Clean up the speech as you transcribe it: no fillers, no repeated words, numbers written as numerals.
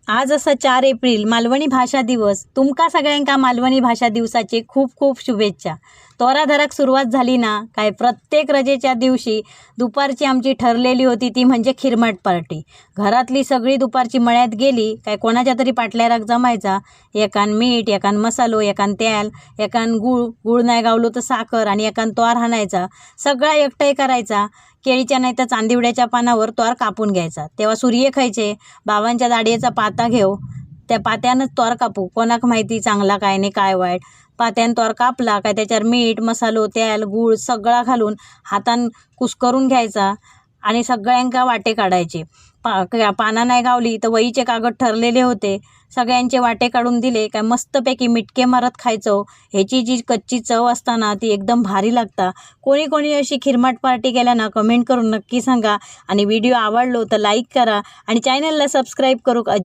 आज असा 4 एप्रिल मालवणी भाषा दिवस. तुमका सगळ्यांका मालवणी भाषा दिवसाचे खूप खूप शुभेच्छा. तोराधराक सुरुवात झाली ना काय प्रत्येक रजेच्या दिवशी दुपारची आमची ठरलेली होती ती म्हणजे खिरमाट पार्टी. घरातली सगळी दुपारची मळ्यात गेली काय कोणाच्या तरी पाटल्याराक जमायचा. एकान मीठ, एकान मसालो, एकान तेल, एकान गूळ, गूळ नाही गावलो तर साखर आणि एकान तोर हाणायचा. सगळा एकटाही करायचा. केळीच्या नाही तर चांदिवड्याच्या पानावर तोर कापून घ्यायचा. तेव्हा सूर्ये खायचे. बाबांच्या दाढीचा पाता घेऊ, त्या पात्यानंच तोर कापू. कोणाक माहिती चांगला काय नाही काय वाईट. पात्यान तोर कापला काय त्याच्यावर मीठ, मसालो, तेल, गूळ सगळा घालून हातान कुस्करून घ्यायचा आणि सगळ्यांका वाटे काढायचे. पाना नाही गावली तर वहीचे कागद ठरलेले होते. सगळ्यांचे वाटे काढून दिले काय मस्तपैकी मिटके मारत खायचो. ह्याची जी कच्ची चव असताना ती एकदम भारी लागता. कोणी कोणी अशी खिरमाट पार्टी केल्या ना कमेंट करून नक्की सांगा. आणि व्हिडिओ आवडलो तर लाईक करा आणि चॅनलला सबस्क्राईब करूक